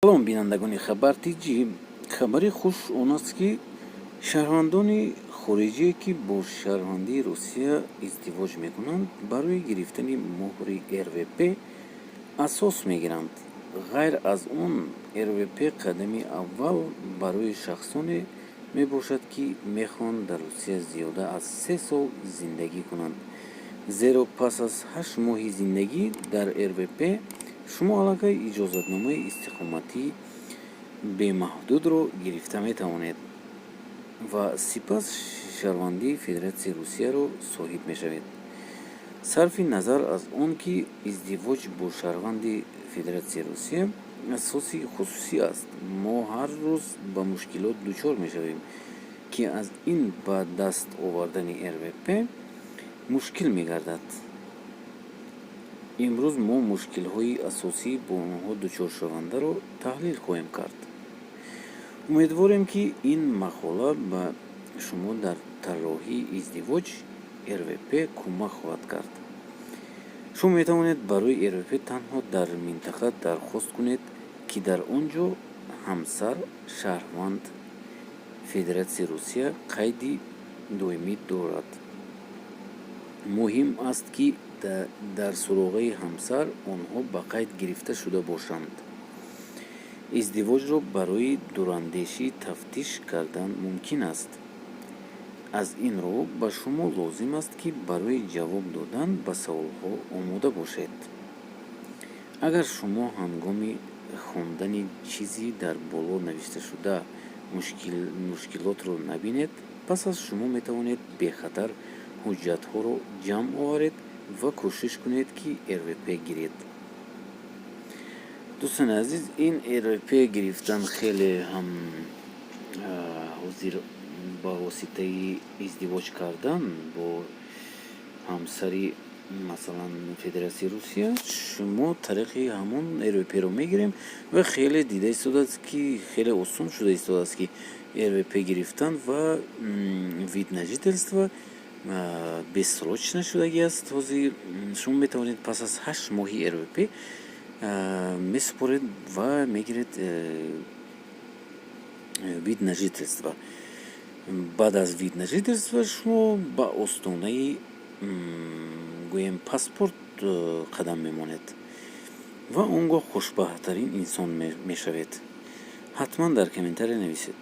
Салом, бинандагони Хабар Тҷ. Хабари хуш он аст, ки шаҳрвандони хориҷие, ки бо шаҳрвандии Русия издивоҷ мекунанд, барои гирифтани муҳри РВП асос мегиранд. Ғайр аз он, РВП қадами аввал барои шахсоне мебошад, ки мехоҳанд дар Русия зиёда аз 3 сол зиндагӣ кунанд, зеро пас аз 8 моҳи зиндагӣ дар РВП шумо аллакай иҷозатномаи истиқоматии бемаҳдудро гирифта метавонед ва сипас шаҳрвандии Федератсияи Русияро соҳиб мешавед. Сарфи назар аз он ки издивоҷ бо шаҳрванди Федератсияи Русия асоси хусусӣ аст, мо ҳар рӯз ба мушкилот дучор мешавем, ки аз ин ба даст овардани РВП мушкил мегардад. Имрӯз мо мушкилҳои асосии бо онҳо дучоршавандаро таҳлил хоҳем кард. Умедворем, ки ин мақола ба шумо дар тарроҳии издивоҷ РВП кӯмак хоҳад кард. Шумо метавонед барои РВП танҳо дар минтақа дархост кунед, ки дар он ҷо ҳамсар шаҳрванд Федератсияи Русия қайди доимӣ дорад. Муҳим аст, ки дар суроғаи ҳамсар онҳо ба қайд гирифта шуда бошанд. Издивоҷро барои дурандешӣ тафтиш кардан мумкин аст. Аз ин рӯ, ба шумо лозим аст, ки барои ҷавоб додан ба саволҳо омода бошед. Агар шумо ҳангоми хондани чизи дар боло навишташуда мушкилотро набинед, пас аз шумо метавонед бехатар ҳуҷҷатҳоро ҷамъ оваред ва кӯшиш кунед, ки РВП гиред. Дӯстони азиз, ин РВП гирифтан хеле ҳам ҳозир ба воситаи издивоҷ кардан бо ҳамсари, масалан, Федератсияи Русия, шумо тариқи ҳамон РВПро мегирем ва хеле дида истодааст, ки хеле осон шуда истодааст, ки РВП гирифтан ва вид на жительство бессрочно шудагӣ аст. Ҳозир шумо метавонед пас аз 8 моҳи РВП месупоред ва мегиред вид на жительство. Баъд аз вид на жительство шумо ба остонаи, гӯем, паспорт қадам мемонед ва он гоҳ хушбахттарин инсон мешавед. Ҳатман дар комментария нависед.